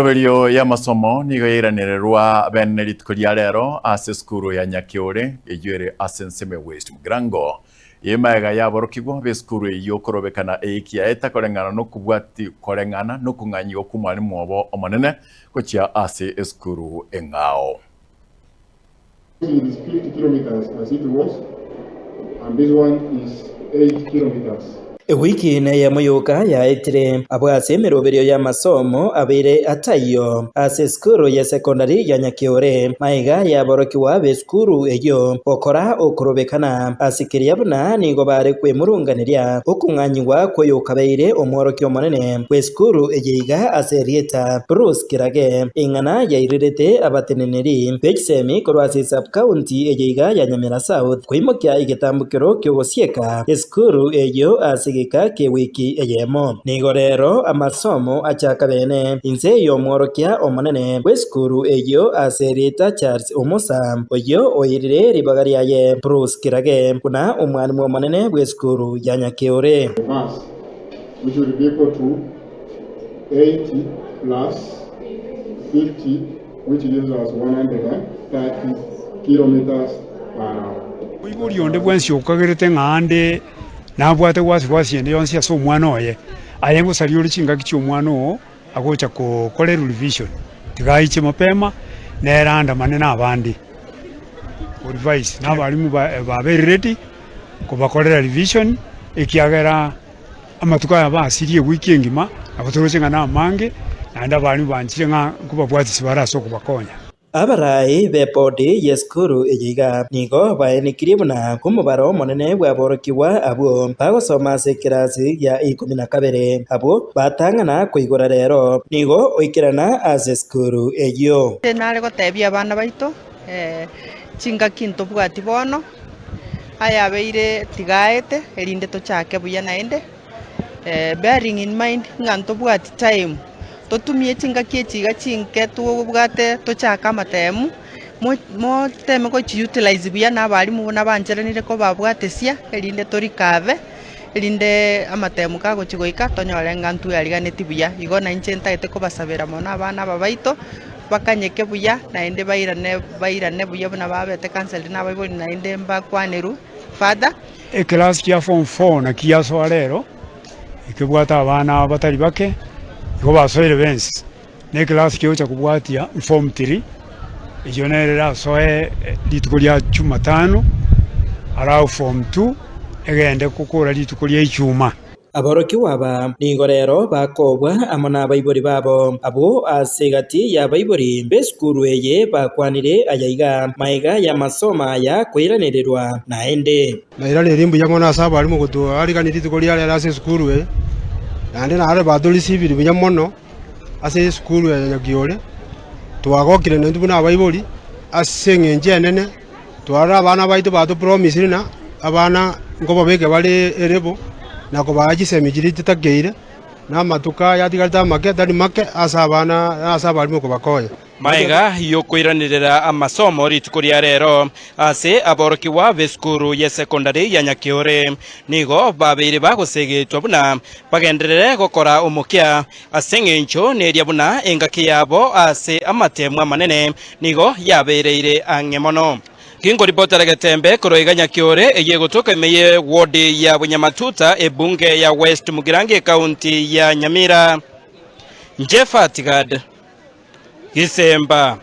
Emeroberio y'amasomo nigo yairanererwa bene rituko ria rero ase esukuru ya Nyakiore eyio ere ase ensemo ya West Mugirango. Eye magega y'aborokigwa b'esukuru eyio korobekana eiki yaeta koreng'ana nokobwati koreng'ana nokong'anyigwa kw'omwalimu obo omonene gochia ase esukuru eng'ao. It is 50 kilometres as it was and this one is 8 kilometres. Ewiki neyemo yoka yaetire, abwo ase emeroberio y'amasomo abeire ataiyo ase esukuru ye secondary ya Nyakiore, maiga y'aborokigwa b'esukuru eyio gokora okorobekana ase keria buna nigo bare kwemurunganeria okong'anyigwa kw'oyokabeire omworokia omonene bw'esukuru eye iga ase erieta Bruce Kirage, Ing'ana yairerete abateneneri be chisemi korwa ase esub-county eye iga ya Nyamira South koimokia egetambokero ki'ogosieka esukuru eyio ase egeka ki'ewiki eyemo. Nigo rero amasomo achaka bene inse y'omworokia omonene bw'esukuru eyio ase erieta Charles Omosa, oyio oirire ribaga riaye Bruce Kirage buna omwalimu omonene bw'esukuru ya Nyakeore. The mass which will be equal to 80 plus 50 which gives us 130 kilometers per hour. Moibori onde bwensi okagerete ng'a ande nabwate wasi-wasi ende yonsi ase omwana oye, aye ngosaria ore chingaki chi'omwana oo agocha gokorerwa revision, tiga aiche mapema, nere andamane nabande korevise, na abalimu babeire ready kobakorera revision ekiagera. Amatuko aya basirie ewiki engima, nabo toroche ng'a namange, naende abalimu banchire ng'a nkobabwatisia bare ase okobakonya. Abarai b'ebodi y'esukuru eye iga nigo baenekirie buna omobaro omonene bw'aborokigwa abwo bagosoma ase ekerasi gia ikomi na kabere abwo batang'ana koigora rero nigo oikerana ase esukuru eyio. Nare gotebia abana baito, chingaki ntobwati bono. Ayabeire tiga aete, erinde tochake buya naende, bearing in mind ng'a ntobwati time, totumie chingaki echi iga chinke tobwate tochake amatemu, mo moteme gochi utilize buya na abalimu buna bancheranire kobabwatesia, erinde to recover, erinde amatemu kagochi goika tonyore ng'a ntweariganeti buya. Igo na inche ntagete kobasabera mono abana aba baito. Bakanyeke buya, naende bairane bairane buya buna babete counseled nabaibori naende mbakwanerwe further. Ekelasi kia form four naki giasoa rero, ekebwate abana batari bake, igo basoire bensi, na ekelasi kegocha kobwatia form three, eyio nere erasoe rituko ria jumatano, alafu form two egende gokora rituko ria ijumaa. Aborokigwa aba nigo rero bakobwa amo nabaibori babo. Abwo ase egati y'abaibori b'esukuru eye bakwanire aya iga, Magega y'amasomo aya koiranererwa naende. Nairanerie mbuya mono ase abalimu gotoarigania rituko ria rero ase esukuru eye, naende naro batorisibiri buya mono ase esukuru eye ya Nyakiore. Twagokire naintwe buna abaibori ase eng'encho enene. Twarora abana baito batopromisire na abana nkobabeke bare erebo na kobaa chisemi chiria chitakeire, na amatuko aya atigarete amake tari make ase abana ase abalimu kobakonya. Magega y'okoiranerera amasomo rituko ria rero ase aborokigwa b'esukuru y'esekondari ya Nyakiore nigo babeire bagosegetwa buna bagenderere gokora omokia Ase engencho neria buna engaki yabo ase amatemu amanene nigo yabereire ang'e mono. Ginkoripotera getembe korwa iga Nyakiore eyio egotoka ime ye ward ya Bunyamatuta ebunge ya West Mugirango ekaunti ya Nyamira. Jeff Atigad, Gisemba.